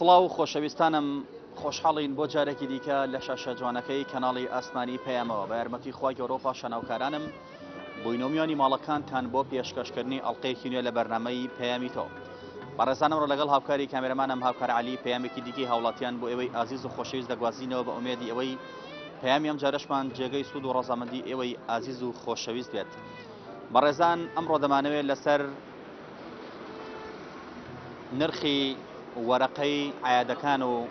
سڵاو خۆشەویستانم خۆشحاڵین بۆ جارێکی دیکە لە شاشە جوانەکەی کەناڵی ئاسمانی پەیامەوە بە یارمەتی خوای گەورە و پاشاناوکارانم بووینەومیانی ماڵەکانتان بۆ پێشکەشکردنی ئەڵلقەیەکی نوێ لە بەرنامەی پەیامی تۆ. بەڕێزان ئەمڕۆ لەگەڵ هاوکاری کامێرەمانم هاوکار عەلی پەیامێکی دیکەی هاوڵاتیان بۆ ئێوەی ئازیز و خۆشەویست دەگوازینەوە بە ئومێدی ئەوەی پەیامی ئەم جارەشمان جێگەی سوود و ڕەزامەندی ئێوەی ئازیز و خۆشەویست بێت. بەڕێزان ئەمڕۆ دەمانەوێت لەسەر نرخی وەرەقەی عیادەکان و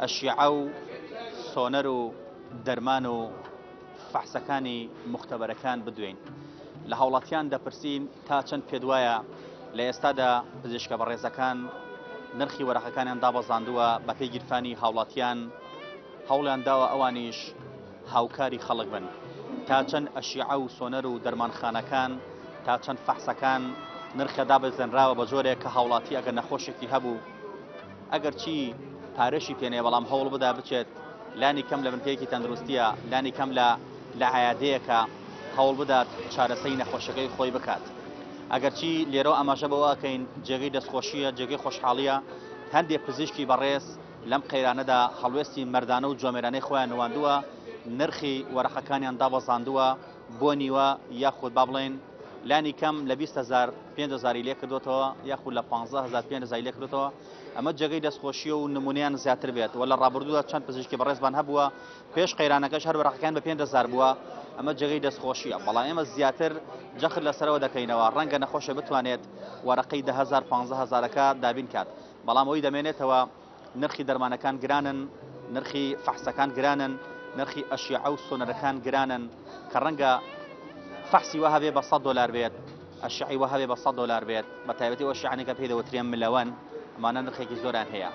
ئەشیعە و سۆنەر و دەرمان و فەحسەکانی موختەبەرەکان بدوێین. لە هاوڵاتیان دەپرسین تا چەند پێت وایە لە ئێستادا پزیشکە بەڕێزەکان نرخی وەرەقەکانیان دابەزاندووە بەپێی گیرفانی هاوڵاتیان هەوڵیان داوە ئەوانیش هاوکاری خەڵک بن تا چەند ئەشیعە و سۆنەر و دەرمانخانەکان تا چەند فەحسەکان نرخە دابەزێنراوە بە جۆرێک کە هاوڵاتی ئەگەر نەخۆشێکی هەبوو ئەگەر چی پارەشی پێ بەڵام هەوڵ بدا بچێت لانی کەم لە بنکەیەکی تەندروستیە لانی کەم لە لە عیادەیەکە هەوڵ بدات چارەسەری نەخۆشەکەی خۆی بکات ئەگەرچی لێرەوە ئاماژە بەوە ئەکەین جێگەی دەستخۆشیە جێگەی خۆشحاڵیە هەندێک پزیشکی بەڕێز لەم قەیرانەدا هەڵوێستی مەردانە و جوامێرانەی خۆیان نواندووە نرخی وەرەقەکانیان دابەزاندووە بۆ نیوە یاخود با بڵێن لانی کەم لە 20 هەزار 5 هەزاری لێ کردوتەوە یاخود لە 15 هەزار 5 هەزاری لێ کردوتەوە. ئەمە جێگەی دەستخۆشیە و نمونەیان زیاتر بێت و لە ڕابردوودا چەند پزیشکی بەڕێزمان هەبووە پێش قەیرانەکەش هەر وەرەقەکان بە 5 هەزار بووە، ئەمە جێگەی دەستخۆشیە. بەڵام ئێمە زیاتر جەخت لەسەرەوە دەکەینەوە ڕەنگە نەخۆشە بتوانێت وەرەقەی 10 هەزار 15 هەزارەکە دابین کات، بەڵام ئەوی دەمێنێتەوە نرخی دەرمانەکان گرانن، نرخی فەحسەکان گرانن، نرخی ئەشیعە و سۆنەرەکان گرانن کە ڕەنگە فەحسی وا هەبێ بە 100 دۆلار بێت، ئەشعی وا هەبێ بە 100 دۆلار بێت، بە تایبەتی ئەو ئەشعانەی کە پێی دەوترێن ملەوەن، ئەمانە نرخێکی زۆریان هەیە.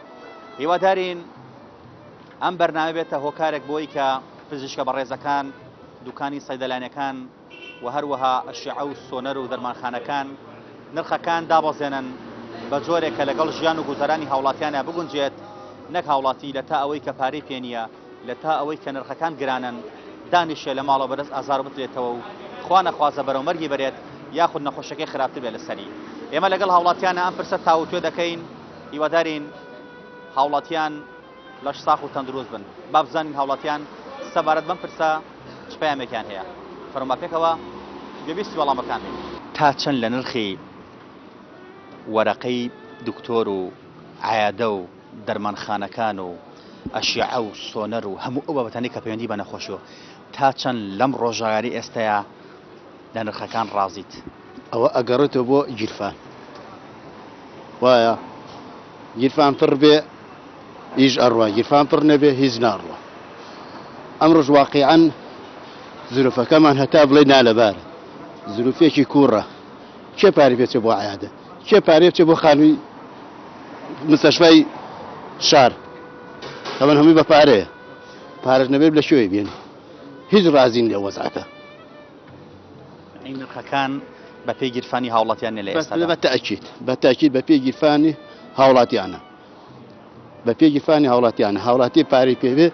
هیوادارین ئەم بەرنامە بێتە هۆکارێک بۆی کە پزیشکە بەڕێزەکان، دوکانی سەیدەلانەکان و هەروەها ئەشعە و سۆنەر و دەرمانخانەکان نرخەکان دابەزێنن بە جۆرێک کە لەگەڵ ژیان و گوزەرانی هاوڵاتیانە بگونجێت، نەک هاوڵاتی لە تا ئەوەی کە پارەی پێ نییە، لە تا ئەوەی کە نرخەکان گرانن دانیشێ لە ماڵەوە بەدەست ئازار بتلێتەوە و خوا نەخوازە بەرەو مەرگی بەرێت یاخود نەخۆشەکەی خراپتر بێت لەسەری. ئێمە لەگەڵ هاوڵاتیانە ئەم پرسە تاوتوێ دەکەین، هیوادارین هاوڵاتیان لەش ساخ و تەندروست بن. با بزانین هاوڵاتیان سەبارەت بەم پرسە چ پەیامێکیان هەیە. فەرموون با پێکەوە گوێبیستی وەڵامەکان بین. تا چەند لە نرخی وەرەقەی دکتۆر و عیادە و دەرمانخانەکان و ئەشیعە و سۆنەر و هەموو ئەو بابەتانەی کە پەیوەندی بە نەخۆشیەوە تا چەند لەم ڕۆژگارەی ئێستایا لە نرخەکان ڕازیت؟ ئەوە ئەگەڕێتەوە بۆ گیرفان وایە گیرفان پڕ بێ ئیش ئەڕوا گیرفان پڕ نەبێ هیچ ناڕوا ئەمڕۆش واقیعەن زروفەکەمان هەتا بڵێ نالەبارە زروفێکی کوڕە کێ پارەی پێ چێ بۆ عیادە کێ پارەی بچێ بۆ خانووی مستەشفای شار تەبەن هەمووی بە پارەیە پارەش نەبێت لە کوێ بێن هیچ ڕازین لە وەزعەکە. ئەی نرخەکان بە پێی گیرفانی هاوڵاتیان نیە لە ئێستادا؟ بە تەئکید بە تەئکید بە پێی گیرفانی هاوڵاتیانە بە پێی گیرفانی هاوڵاتیانە هاوڵاتی پارەی پێ بێ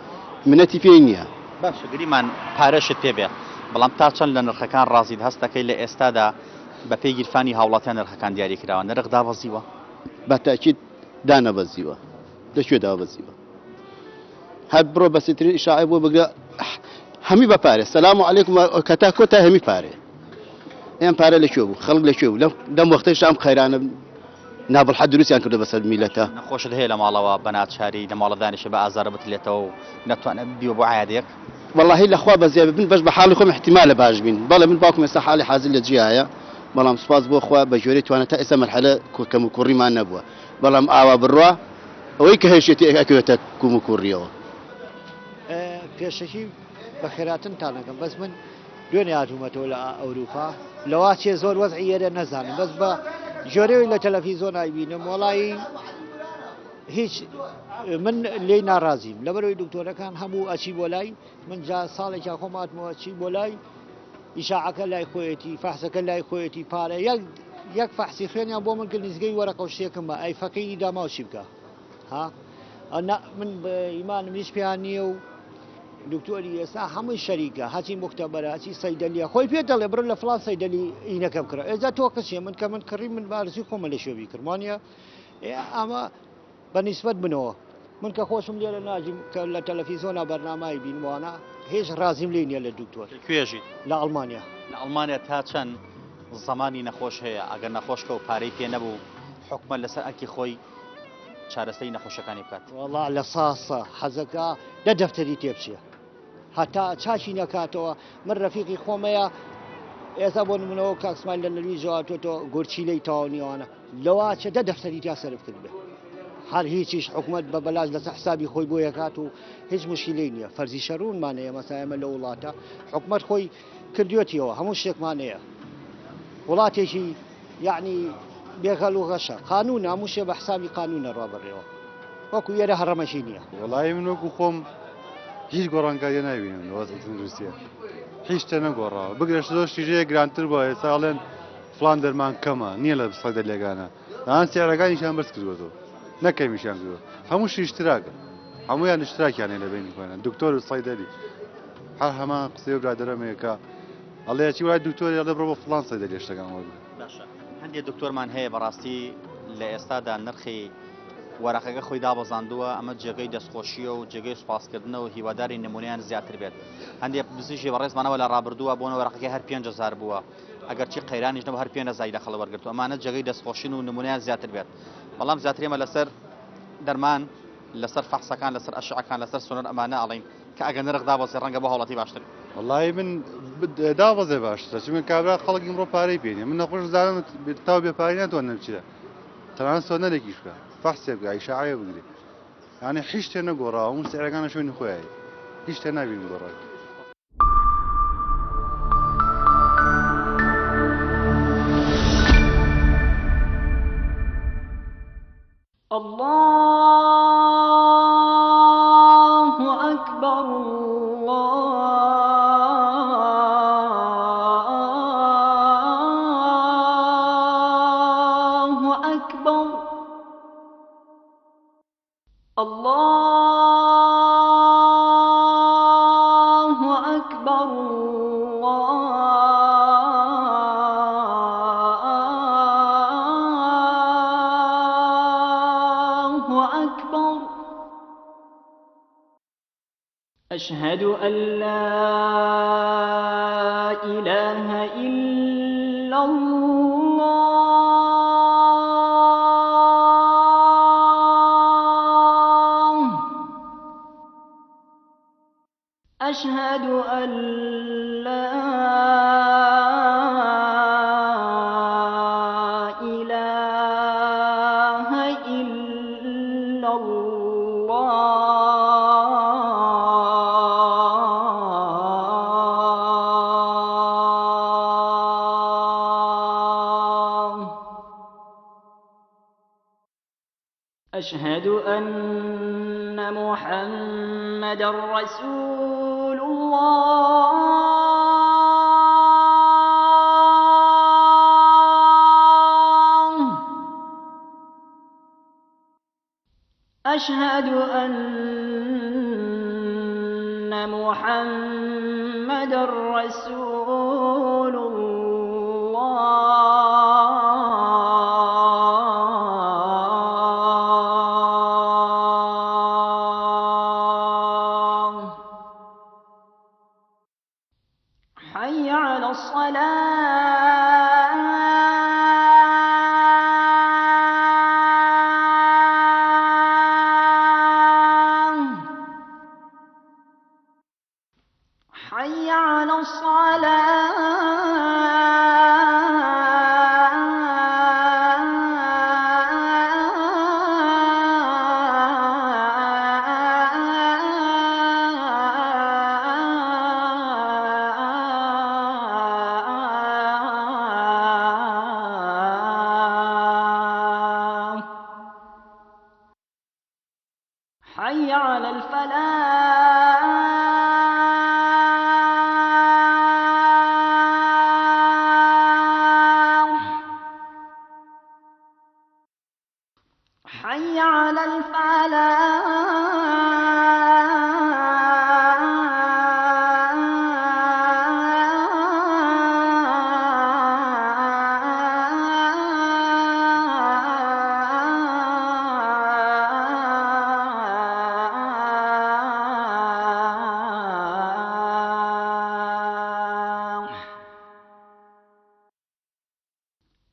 منەتی پێی نییە. باشە گریمان پارەشت پێ بێ بەڵام تا چەند لە نرخەکان ڕازیت هەست دەکەی لە ئێستادا بە پێی گیرفانی هاوڵاتیان نرخەکان دیاری کراوە نرخ دابەزیوە؟ بە تەئکید دانەبەزیوە لە کوێ دابەزیوە؟ هەر بڕۆ بەسیترین ئیشاعە بۆ بگرە هەمی بە پارێ سەلام و عەلەیکم کەتا کۆتا هەمی پارێ ئێم پارە لە کوێ بوو خەڵک لە کوێ بوو لەم وەختەی شام قەیرانە نابڵحە دروستیان کردو بەسەر میلەتە. نەخۆشت هەیە لە ماڵەوە بە ناچاری لە ماڵە دانیشێ بە ئازارە بتلێتەوە و نەتوانێ بیوە بۆ عیادەیەک؟ وەڵاهی لە خوا بەزیاد بن بەش بە حاڵی خۆم احتیمالە باش بین بەڵێ من باوکم ئێستا حاڵی حازر لە جیایە بەڵام سوپاس بۆ خوا بە گوێرەی توانا تا ئێستا مەرحەلە کەم و کوڕیمان نەبووە بەڵام ئاوا بڕوا ئەوەی کە هەیشێتی ئەکەوێتە کوم و کوڕیەوە. پێشەکی بەخێراتنتان ئەکەم بەس من دوێنێ هاتوومەتەوە لە ئەوروپا لەوا چێ زۆر وەزعی ئێرە نەزانم بەس بە ژۆرەوەی لە تەلەفیزۆن ئایبینم وەڵایی هیچ من لێی ناڕازیم لەبەرەوەی دکتۆرەکان هەموو ئەچی بۆ لای من جا ساڵێکیان خۆم هاتمەوە چی بۆ لای ئیشاعەکە لای خۆیەتی فەحسەکە لای خۆیەتی پارە یەک یەک فەحسی خوێنیان بۆ من کرد نزیکەی وەرەقە و شتێکم بە ئەی فەقیری داماو چی بکە ها نا من ئیمانم هیچ پێیان نییە و دکتۆری ئێستا هەمووی شەریکە هەچی مختبەرە هەچی سەیدەلیە خۆی پێ دەڵێ بڕۆ لە فڵان سەیدەلی ئینەکە بکڕە ئێجا تۆ قسیە من کە من کڕی من بارزی خۆمە لە شوێ بیکڕم وانە. ئەمە بە نیسبەت منەوە من کە خۆشم لێرە ناژیم کە لە تەلەفیزۆنا بەرنامای بینموانە هێچ ڕازیم لێ نییە لە دکتۆر. کوێ ژیت؟ لە ئەڵمانیا. لە ئەڵمانیا تا چەند زەمانی نەخۆش هەیە؟ ئەگەر نەخۆش کەوت پارەی پێ نەبوو حکومەت لەسەر ئەرکی خۆی چارەسەری نەخۆشیەکانی بکات؟ وەڵا لە ساسە حەزەکا دە دەفتەری تێ بچێ هەتا چاکی نەکاتەوە من رەفیقی خۆمەیە ئێستا بۆ نمونەوە کاک سمایل لە نەرویجەوە هاتووەتەوە گورچیلەی تەواو نیوانە لەوە چە دە دەفتەری تیا سەرف کردبێ هەر هیچیش حکومەت بە بەلاش لەسەر حسابی خۆی بۆ یەکات و هیچ مشکلەی نییە فەرزی شەرونمان هەیە مەسا ئێمە لە وڵاتە حکومەت خۆی کردوێتیەوە هەموو شتێکمان هەیە وڵاتێکی یعنی بێغەل و غەشە قانون هەموو شتێ بە حسابی قانونە ڕا بەڕێوە وەکو ئێرە هەڕەمەکی نییە. وەڵایی من وەکو خۆم هیچ گۆڕانکاریە نابینم لە وەزعی تەندروستیە هیچ شتێ نەگۆڕاوە بگرە زۆر شتی ژەیە گرانتر بووە ئێستا ئەڵێن فڵان دەرمان کەمە نییە لە سەیدەلیەکانە دەڵێن سعرەکانیشیان بەرز کردووەتەوە نەک کەمیشیان کردووە هەموو شتی اشتراکە هەموویان اشتراکیان هەیە لە بەینی خۆیان دکتۆر و سەیدەلی هەر هەمان قسەی ئەو برادەرەم هەیە کە ئەڵێ چی وای دکتۆری ئەڵێ بڕۆ بۆ فڵان سەیدەلی شتەکان وەرگرە. باشە هەندێک دکتۆرمان هەیە بەڕاستی لە ئێستادا نرخی وەرەقەکە خۆی دابەزاندووە، ئەمە جێگەی دەستخۆشییە و جێگەی سوپاسکردنە و هیوادارین نمونەیان زیاتر بێت. هەندێک پزیشکی بەڕێزمانەوە لە ڕابردووە بۆنە وەرەقەکەی هەر 5000 بووە، ئەگەرچی قەیرانیش نەبوو هەر 5000 لە خەڵک وەرگرتووە. ئەمانە جێگەی دەستخۆشین و نمونەیان زیاتر بێت. بەڵام زیاتر ئێمە لەسەر دەرمان، لەسەر فەحسەکان، لەسەر ئەشعەکان، لەسەر سۆنەر ئەمانە ئەڵێین کە ئەگەر نرخ دابەزێ ڕەنگە بۆ هاوڵاتی باشتر بێت. وەڵایی من دابەزێ باشترە چونکە کابرا خەڵک ئیمڕۆ پارەی پێ نیە من نەخۆش زانم تاو بێ پارەی ناتوانم بچێ تەنانەت سۆنەرێکیش بکە فەحسێ بکە ئیشاعەیە بگرێ یعنی هیچ شتێ نەگۆڕاوە هەموو سعرەکان لە شوێنی خۆیانی هیچ شتێ نابینم گۆڕاوی. اللە اکبر اللە اکبر اللە اکبر اللە اکبر أشهد أن لا إله إلا الله أشهد أن لا إله إلا الله أشهد أن محمدا رسول الله أشهد أن محمدا رسول الله حي على الصلاة حي على الصلاة حي على الفلاح حي على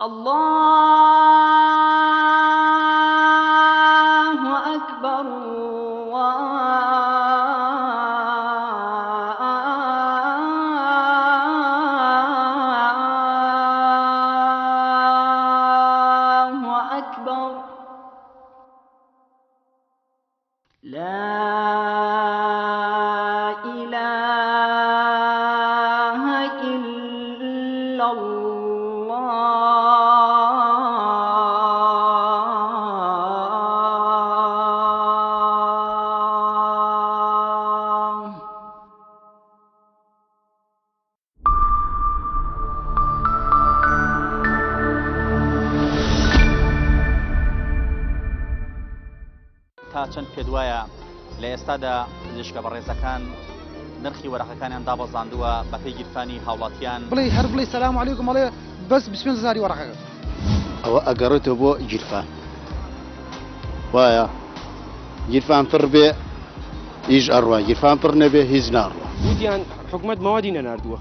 اللە اکبر اللە اکبر لا إله إلا الله. تا چەند پێت وایە لە ئێستادا پزیشکە بەڕێزەکان نرخی وەرەقەکانیان دابەزاندووە بەپێی گیرفانی هاوڵاتیان؟ بڵێی هەر بڵێی سەلام عەلەیکم ئەڵێ بەس 25 هەزاری وەرەقەکە. ئەوە ئەگەڕێتەوە بۆ گیرفان وایە گیرفان پڕ بێ ئیش ئەڕوا گیرفان پڕ نەبێ هیچ ناڕوا. وتیان حکومەت مەوادی نەناردووە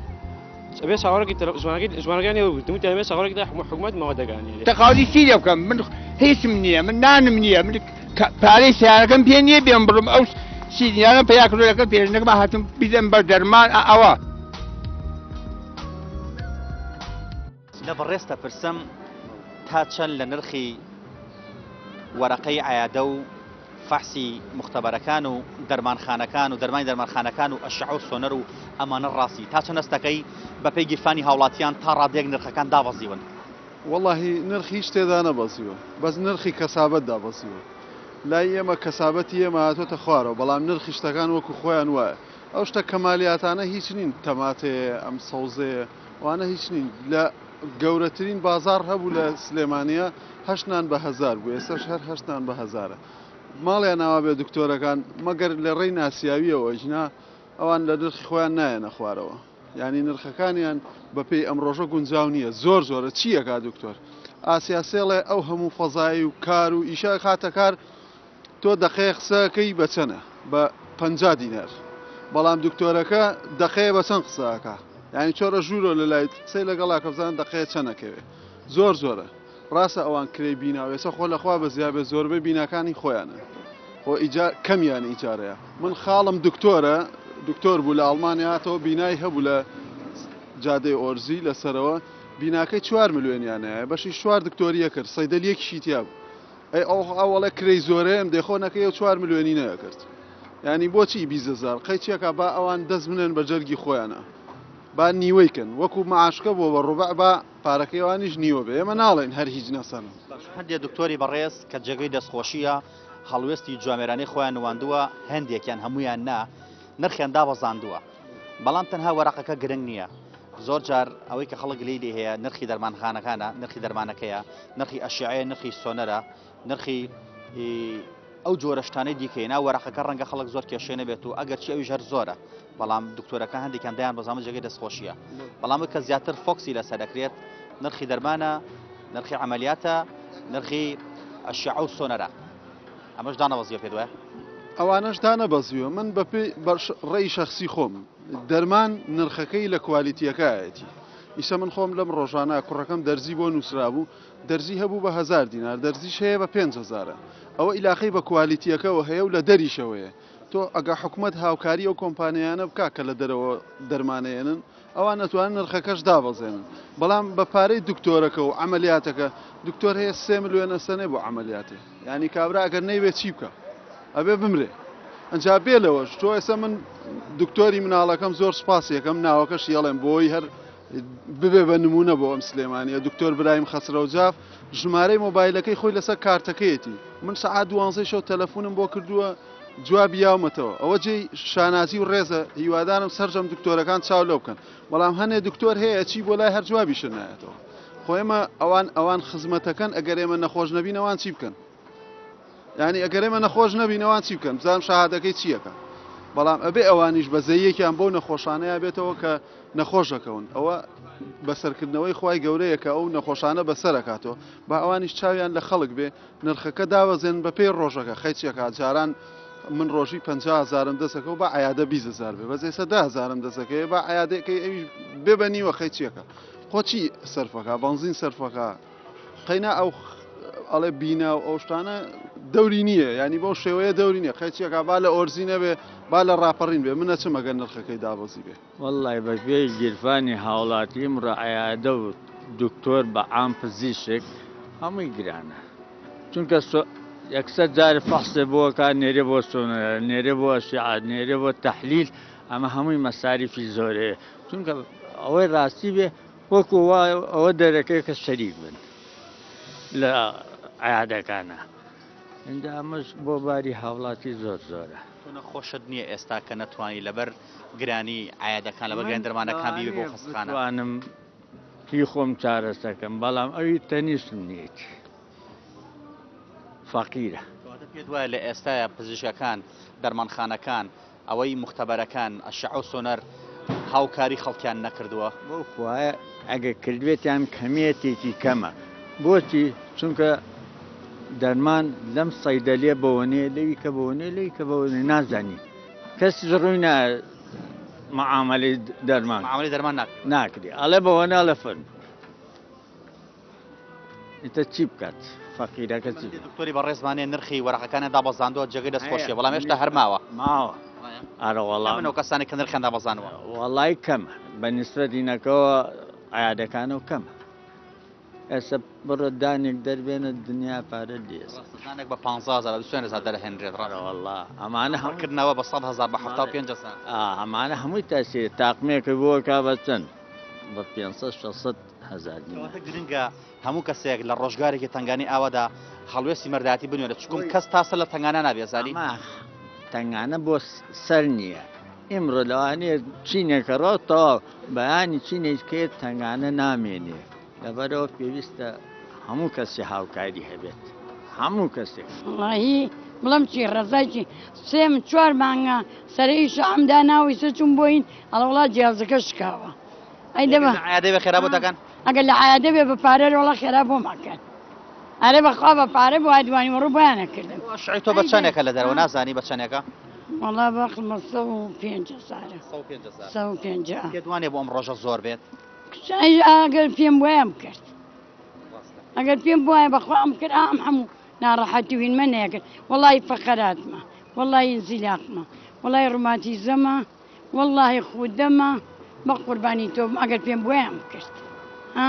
ئەبێ چاوەڕێکی ژمارەکەی ژمارەکانی وەرگرتن وتیان ئەبێ چاوەڕێکی تا حکومەت مەوادەکانی تەقاعدی چی لێ بکەم من هیچم نییە من نانم نییە من پارەی سیارەکەم پێ نییە بێم بڕم ئەو سیدیانە پیا کردو لەگەڵ پێشنەکەم هاتم بیدەم بە دەرمان ئەوە. لە بەڕێز دەپرسم تا چەند لە نرخی وەرەقەی عیادە و فەحسی موختەبەرەکان و دەرمانخانەکان و دەرمانی دەرمانخانەکان و ئەشعە و سۆنەر و ئەمانە ڕاستی تا چەند هەستەکەی بەپێی گیرفانی هاوڵاتیان تا ڕادەیەک نرخەکان دابەزیون؟ وەڵاهی نرخ هیچ تێدا نەبەزیوە بەس نرخی کەسابەت دابەزیوە لای ئێمە کەسابەتی ئێمە هاتۆتە خوارەوە بەڵام نرخی شتەکان وەکو خۆیان وایە ئەو شتە کەمالیاتانە هیچ نین تەماتەیە ئەم سەوزەیە ئەوانە هیچ نین لە گەورەترین بازاڕ هەبوو لە سلێمانیە هەشت نان بە هەزار بوو ئێستاش هەر هەشت نان بە هەزارە ماڵیان ئاوا بێ دکتۆرەکان مەگەر لە ڕێی ناسیاویەوە ژنا ئەوان لە نرخی خۆیان نایەنە خوارەوە یعنی نرخەکانیان بەپێی ئەم ڕۆژە گونجاو نییە زۆر زۆرە چی ئەکا دکتۆر ئاسیا سێڵێ ئەو هەموو فەزایی و کار و ئیشە خاتە کار تۆ دەقەیە قسەکەی بە چەنە بە 50 دینار بەڵام دکتۆرەکە دەقەیە بە چەند قسە ئەکا یعنی چۆرە ژوورۆ لە لای قسەی لەگەڵا کە بزانن دەقەیە چەنەکەوێ زۆر زۆرە ڕاستە ئەوان کرێی بینا و ئێستا خۆ لەخوا بەزیابێ زۆربەی بیناکانی خۆیانن خۆ ئیجار کەمیان ئیجارەیە من خاڵم دکتۆرە دکتۆر بوو لە ئەڵمانیا هاتەوە بینای هەبوو لە جادەی ئۆرزی لەسەرەوە بیناکەی چوار ملیۆنیانەیە بەشی چوار دکتۆریە کرد سەیدەلیەکیشی تیا بوو ئەی ئەو ئەوەڵێ کرێی زۆرەیەم دێ خۆ نەکەی ئەو چوار ملیۆنی نەکرد یعنی بۆچی بیزەزار قەیچێکا با ئەوان دەست بنێن بە جەرگی خۆیانە با نیوەی کەن وەکو معاشکە بۆ بە ڕوبع با پارەکەی ئەوانیش نیوە بێ ئێمە ناڵێن هەر هیچ نەسەنن. هەندێ دکتۆری بەڕێز کە جێگەی دەستخۆشییە هەڵوێستی جوامێرانەی خۆیان نواندووە هەندێکیان هەموویان نا نرخیان دابەزاندووە بەڵام تەنها وەرەقەکە گرنگ نییە زۆر جار ئەوەی کە خەڵک گلەی لێ هەیە نرخی دەرمانخانەکانە نرخی دەرمانەکەیە نرخی ئەشعەیە نرخی سۆنەرە نرخی ئەو جۆرە شتانەی دیکەی ناو وەرەقەکە ڕەنگە خەڵک زۆر کێشەی نەبێت و ئەگەرچی ئەویش هەر زۆرە بەڵام دکتۆرەکان هەندێکیان دایان بەزامە جێگەی دەستخۆشیە بەڵام کە زیاتر فۆکسی لەسەر دەکرێت نرخی دەرمانە نرخی عملیاتە نرخی ئەشعە و سۆنەرە ئەمەش دانەبەزیوە پێت وایە؟ ئەوانەش دانەبەزیوە من بەپێی ڕێی شەخسی خۆم دەرمان نرخەکەی لە کوالیتیەکایەتی ئیسە من خۆم لەم ڕۆژانە کوڕەکەم دەرزی بۆ نووسرابوو دەرزی هەبوو بە هەزار دینار دەرزیش هەیە بە 5 هەزارە ئەوە ئیلاقەی بە کوالیتیەکەوە هەیە و لە دەریشەوەیە تۆ ئەگە حکومەت هاوکاری ئەو کۆمپانیانە بکا کە لە دەرەوە دەرمانەیەنن ئەوان ئەتوانن نرخەکەش دابەزێنن بەڵام بە پارەی دکتۆرەکە و عەمەلیاتەکە دکتۆر هەیە سێ ملیۆن ئەسەنێ بۆ عەمەلیاتێ یانی کابرا ئەگەر نەیبێ چی بکا ئەبێ بمرێ ئەنجا بێ لەوەش تۆ ئێستا من دکتۆری مناڵەکەم زۆر سپاس یەکەم ناوەکەش یەڵێم بۆی هەر ببێ بە نمونە بۆ ئەم سلێمانیە دکتۆر برایم خەسرەو جاف ژمارەی مۆبایلەکەی خۆی لەسەر کارتەکەیەتی من سەعات دوانزەی شەو تەلەفونم بۆ کردووە جوابی یاومەتەوە ئەوە جێی شانازی و ڕێزە هیوادارم سەرجەم دکتۆرەکان چاو لەو بکەن بەڵام هەنێ دکتۆر هەیە چی بۆ لای هەر جوابیشە نایەتەوە خۆ ئێمە ئەوان ئەوان خزمەتەکەن ئەگەر ئێمە نەخۆش نەبین ئەوان چی بکەن یعنی ئەگەر ئێمە نەخۆش نەبین ئەوان چی بکەن بزانم شەهادەکەی چیەکە بەڵام ئەبێ ئەوانیش بەزەیەکیان بۆ نەخۆشانەیە بێتەوە کە نەخۆشەکەون ئەوە بەسەرکردنەوەی خوای گەورەیە کە ئەو نەخۆشانە بەسەرەکاتەوە با ئەوانیش چاویان لە خەڵک بێ نرخەکە دابەزێن بەپێی ڕۆژەکە خەیچێکا جاران من ڕۆژی 50 هزارم دەسەکەەوە با عیادە 20 هزار بێ بەس ئێستا 10 هزارم دەسەکەوێ با عیادەکەی ئەویش بێ بە نیوە خەیچیەکە خۆ چی سەرفەکە بەنزین سەرفەکە. قەینا ئەو ئەڵێ بینا و ئەو شتانە دەوری نییە ینی بەو شێوەیە دەوری نییە قەیچیەکە با لە ئۆرزی نەبێ با لە ڕاپەڕین بێ من نەچم ئەگەر نرخەکەی دابەزی بێ. وەڵای بە پێی گیرفانی هاوڵاتی ئیمڕۆ عیادە و دکتۆر بە عام پزیشک هەمووی گرانە چونکە یەکسەر جارێ فەحسێ بۆ کا نێرێ بۆ سۆنەرە نێرێ بۆ ئەشعە نێرێ بۆ تەحلیل ئەمە هەمووی مەساریفی زۆرەیە چونکە ئەوەی ڕاستی بێ وەکو وا ئەوە دەرەکەی کە شەریک بن لە عیادەکانە اینجا ئەمەش بۆ باری هاوڵاتی زۆر زۆرە. تۆ نەخۆشت نییە ئێستا کە نەتوانی لەبەر گرانی عیادەکان لەبەر گرانی دەرمانەکان بیبەی بۆ خەستەخانە؟ بتوانم هی خۆم چارەسەکەم بەڵام ئەوی تەنیشتم نیەتی فەقیرە. کەواتە پێت وایە لە ئێستایا پزیشکەکان، دەرمانخانەکان، ئەوەی موختەبەرەکان، ئەشعە و سۆنەر هاوکاری خەڵکیان نەکردووە؟ بەو خوایە ئەگەر کردبێتیان کەمیەتێکی کەمە بۆچی چونکە دەرمان لەم سەیدەلیە بەوەنەیە لەوی کە بەوەنەیە لەوی کە بەوەنەیە نازانی کەسیش ڕووی نا معامەلەی دەرمان معامەلەی دەرمان ناکرێ ناکرێ ئەڵێ بەوەنە ئەڵێ فەرموو ئیتر چی بکات فەقیرەکە چی بکات؟ دکتۆری بەڕێزمانێ نرخی وەرەقەکانیان دابەزاندووە جێگەی دەستخۆشیە بەڵام هێشتا هەر ماوە. ماوە ئەرە وەڵا. کەمن ئەو کەسانەی کە نرخیان دابەزانووە؟ وەڵای کەمە بە نیسبەت هینەکەوە عیادەکانەوە کەمە ئێستا بڕۆ دانێک دەربێنە دنیا پارە لێ ڕاستە دانێک بە 15 هەزار بە 25 هەزار دەرهێنرێت ڕاستە وەڵا ئەمانە هەموو کردنەوە بە 100 هەزار بە 75 هەزار ئەمانە هەمووی تاسیرە تاقمێکە بۆ کا بە چەند بە 500 600 هەزار دینار. کەواتە گرنگە هەموو کەسێک لە ڕۆژگارێکی تەنگانەی ئاوادا هەڵوێستی مەردایەتی بنوێنێت چونکم کەس تا سەر لە تەنگانە نابێ زانی. ئەمە تەنگانە بۆ سەر نییە ئیمڕۆ لەوانەیە چینێکە ڕۆ تەواو بەیانی چینێکێ تەنگانە نامێنێ لەبەرەوە پێویستە هەموو کەسی هاوکاری هەبێت هەموو کەسێک. وەڵاهی بڵێم چی ڕەزای چی سێم چوار مانگە سەرە ئیشە ئەم داناوە ئیسە چووم بۆ هین ئەڵێ وەڵا جیازەکە شکاوە ئەی دەبا لە عیادە بێ خێرا بۆ دەکەن؟ ئەگەر لە عیادە بێ بە پارە وەڵا خێرا بۆم ئەکەن ئەرێ بەخوا بە پارە بوایە دوانی وەڕوو بۆیان ئەکردم. شعی تۆ بە چەنێکە لە دەرەوە نازانی بە چەنێکە؟ وەڵا بەخڵمە 105 هەزارە. 105 هەزار. 105 ئا. پێت وانیە بۆ ئەم ڕۆژە زۆر بێت؟ ئەگەر پێم وایە ئەم کرد. ئەگەر پێم بوایە بەخوا ئەم کرد ئەم هەموو ناڕەحەتی و هینمە نەیەکرد وەڵی فەقەراتمە وەڵی ئینزیلاقمە وەڵی ڕوماتیزەمە وەڵاهی خودەمە بە قوربانی تۆ بم ئەگەر پێم بوایە ئەم کرد ها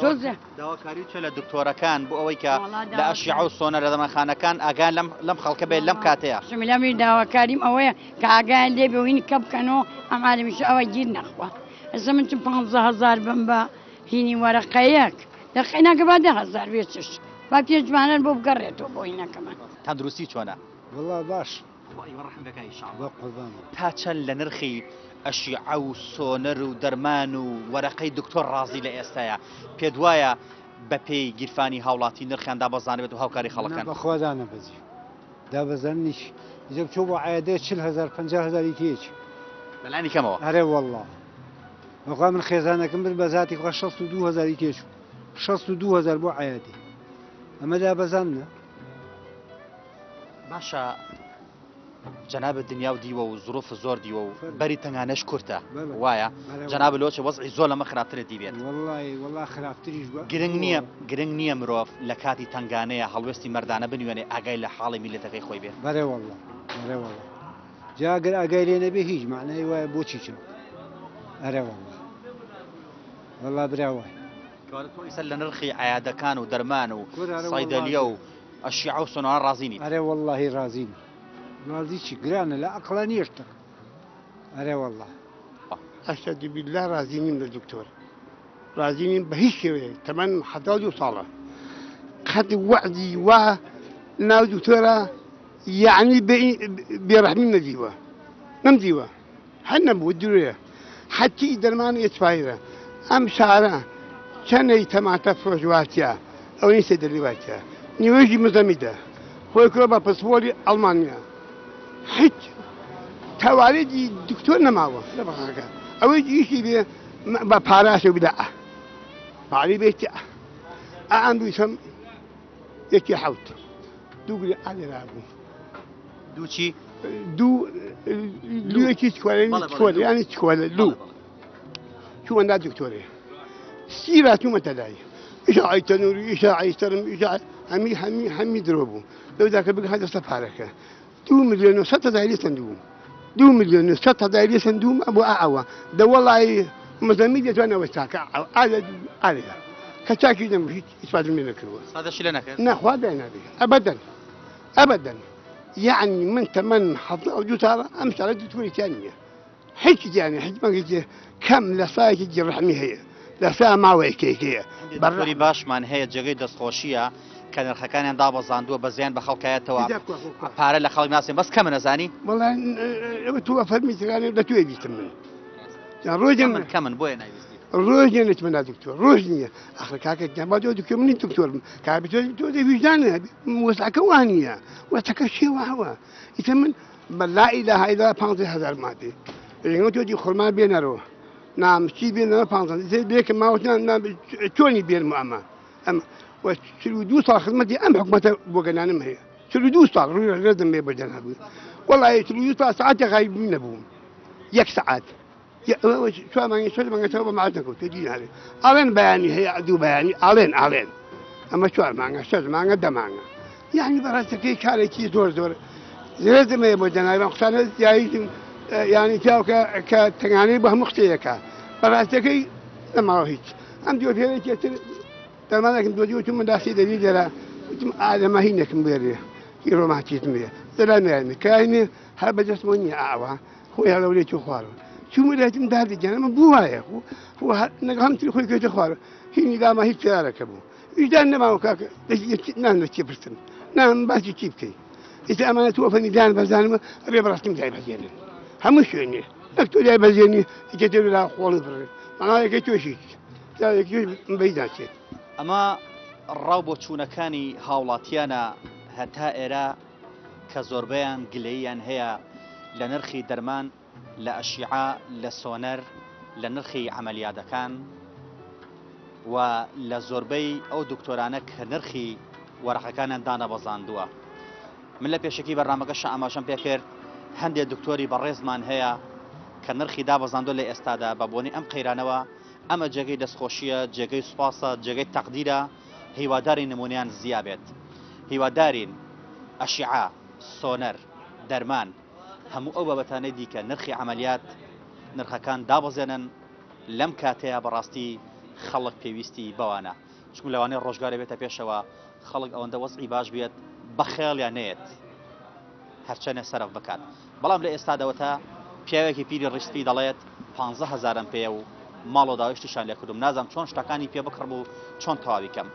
تۆزە داواکاری چە لە دکتۆرەکان بۆ ئەوەی کە لە ئەشیعە و سۆنە لە دەمەخانەکان ئاگایان لەم لەم خەڵکە بێت لەم کاتەیە. شمیلامی داواکاریم ئەوەیە کە ئاگایان لێ بێ و هین کە بکەنەوە ئەم عالەمیشە ئەوە گیر نەخوا ئێستا من چ 15 هەزار بم بە هینی وەرەقەیەک دەقەی ناکە با 10 هەزار بێ چش با پێنج مانەر بۆ بگەڕێتەوە بۆ هینەکەمان. تەندروستی چۆنە؟ وەڵا باش. خوا ئیوە ڕەحم بکا ان شاء اللە. بە قوربانت. تا چەند لە نرخی ئەشیعە و سۆنەر و دەرمان و وەرەقەی دکتۆر ڕازی لە ئێستایا؟ پێت وایە بە پێی گیرفانی هاوڵاتی نرخیان دابەزاندبێت و هاوکاری نا خەڵکن؟ بەخوا دانەبەزی دابەزاندنیش ئیجا بچۆ بۆ عیادەیە 40 هەزار 50 هەزاری تێچ. بە لانی کەمەوە. ئەرێ وەڵڵا بەخوا من خێزانەکەم برد بە زاتی خوا 62 هەزاری تێچوو 62 هەزار بۆ عیادەی ئەمە دابەزاندنە؟ باشە جەنابت دنیا و دیوە و زروف زۆر دیوە و بەری تەنگانەش کورتە وایە جەنابت لۆچە وەزعی زۆر لەمە خراپترت دیبێت گرنگ نییە گرنگ نییە مرۆڤ لە کاتی تەنگانەیە هەڵوێستی مەردانە بنوێنێ ئاگای لە حاڵی میلەتەکەی خۆی بێ. بەرێ واللە بەرێ واللە جا گەر ئاگای لێ نەبێ هیچ مەعنای وایە بۆچی چم ئەرێ واللە واللە برا وایە. کەواتە تۆ ئیستا لە نرخی عیادەکان و دەرمان و سەیدەلیە و ئەشیعە و سوننە ڕازی نیت؟ ئەرێ وەڵڵاهی ڕازی نیم. ڕازی چی گرانە لە ئەقڵا نیە شتەکە ئەرێ وەڵڵا. ئەشهەدو بیللا ڕازی نیم لە دکتۆر ڕازی نیم بە هیچ شێوەیەک تەمەنم 72 ساڵە قەت وەعدی وا ناو دکتۆرە یەعنی بێڕەحمیم نەدیوە نەمدیوە هەر نەبوو درۆیە حەتی دەرمان ئێسپایرە ئەم شارە چەنەی تەماتە فرۆش واتە ئەوەی سێدەلی واتە نیوەژی مزەمیدە خۆی کرۆ بە پسپۆری ئەڵمانیا هیچ تەوالێتی دکتۆر نەماوە لە بەغاکە ئەوەی ئیشی بێ بە پاراشە بدا پاری بێت ئەم دووشەم یەکی حوت دوو گری ئالێرا بوو دوو چی؟ دوو لویەکی چکۆلە ینی چکۆلە لوو چوومە لا دکتۆرێ سیرا چوومەتە لای. ئیشاعەی تەنووری ئیشاعەی سەرم ئیشاعە هەمی هەمی هەمی درۆ بوو لەودا کە بگە دەستە پارەکە 2,100,000 لێ سەندووم 2,100,000 لێ سەندووم بۆ ئەوە دە وەڵی مزەمی دەتوانەوە چاکە ئالە ئالە کە چاکی دەم هیچ ئیسفادم لێ نەکردووە سادەشی لێ نەکرد نەخوا دای نابێ ئەبەدەن ئەبەدەن یعنی من تەمەنم 72 ساڵە ئەم ساڵە دکتۆری تیا نییە هیچ گیانی هیچ مەگەجێ کەم لە سایەکی گیڕەحمی هەیە لە سا ماوەیەکێک هەیە بەڕۆری باشمان هەیە جێگەی دەستخۆشیە کە نرخەکانیان دابەزاندووە بەزیان بە خەڵکایەتەوە پارە لە خەڵک ناسێن بەس کەمە نەزانی وەڵا تۆ فەرمی ترانێ لە توێ بیستم من ڕۆژێ من کەمن بۆیە ناویستی ڕۆژ نیە نەچمە لا دکتۆر ڕۆژ نییە ئەخر کاکە گیان با تۆ دکتۆر منی دکتۆرم کاکە تۆ تۆ دە ویژدان وەسعەکە وا نییە وەسعەکە شێواوە ئیتر من بە لا ئیلاهە ئیلا اللە پانزەی هەزار مابێ ڕێگەم تۆ دی خورما بێنەرەوە نام چی بێنەوە پانزە ئیتر بێکە ماوە نا چۆنی بێنم ئەمە ئەمە و 42 ساڵ خزمەتی ئەم حکومەتە بۆ گەنانم هەیە 42 ساڵ ڕووی ڕێزم بێ بۆ جەنابی وەڵی 42 ساڵ سەعاتێ غایب نەبووم یەک سەعات چوار مانگی شەش مانگەتەوە بە معاش نەکەوتووە دینارێ ئاڵێن بەیانی هەیە دوو بەیانی ئاڵێن ئاڵێن ئەمە چوار مانگە شەش مانگە دە مانگە یعنی بەڕاستەکەی کارێکی زۆر زۆر زێزم هەیە بۆ جەنابیان قسانە زیاییتم ینی پیاو کە کە تەنگانەی بە هەموو قسەیەکە بەڕاستەکەی نەماوە هیچ ئەم دوو پێرێکی تر دەرمانێکم دۆزی وتم من داسی دەبی لێرە وتم ئادەمە هینێکم بێرێ هی ڕۆماتیزم بێ دەلامیانی کاینێ هەر بەدەستمەوە نییە ئاوا خۆی هەڵەورێ چوو خوارەوە چوومە لایتم دادە گیان ئەمە بوو وایە خۆ خۆ لەگەڵ هەم تری خۆی کەوتە خوارەوە هینی داما هیچ پێیارەکە بوو ویژدان نەماوە کاکە نان لە چی پرسم نان باسی چی بکەی ئیتر ئەمانە تۆ فەرمی دان بەزانم ئەبێ بەڕاستیم دای بەزێنن هەموو شوێنێ نەک تۆ دای بەزێنی ئیتر تۆ لا خۆڵی بڕێ مانایەکەی تۆشی بەی ناچێت ئەمە ڕاو بۆچوونەکانی هاوڵاتیانە هەتا ئێرە کە زۆربەیان گلەییان هەیە لە نرخی دەرمان، لە ئەشیعە، لە سۆنەر، لە نرخی عەمەلیادەکان و لە زۆربەی ئەو دکتۆرانە کە نرخی وەرەقەکانیان دانەبەزاندووە. من لە پێشەکی بەرنامەکەشا ئاماژەم پێکرد هەندێک دکتۆری بەڕێزمان هەیە کە نرخی دابەزاندووە لە ئێستادا بە بۆنەی ئەم قەیرانەوە، ئەمە جێگەی دەستخۆشییە، جێگەی سوپاسە، جێگەی تەقدیرە، هیوادارین نمونەیان زیا بێت هیوادارین ئەشیعە سۆنەر دەرمان هەموو ئەو بابەتانەی دیکە نرخی عەمەلیات نرخەکان دابەزێنن لەم کاتەیە بەڕاستی خەڵک پێویستی بەوانە چونکە لەوانەیە ڕۆژگارێ بێتە پێشەوە خەڵک ئەوەندە وەزعی باش بێت بە خەیاڵیان نەیەت هەرچەنێ سەرف بکات بەڵام لە ئێستادەوەتا پیاوێکی پیری ڕیش سپی دەڵێت پانزە هەزارم پێیە و ماڵ و داویشتیشان لێ کردوم نازانم چۆن شتەکانی پێ بکڕم و چۆن تەواوی کەم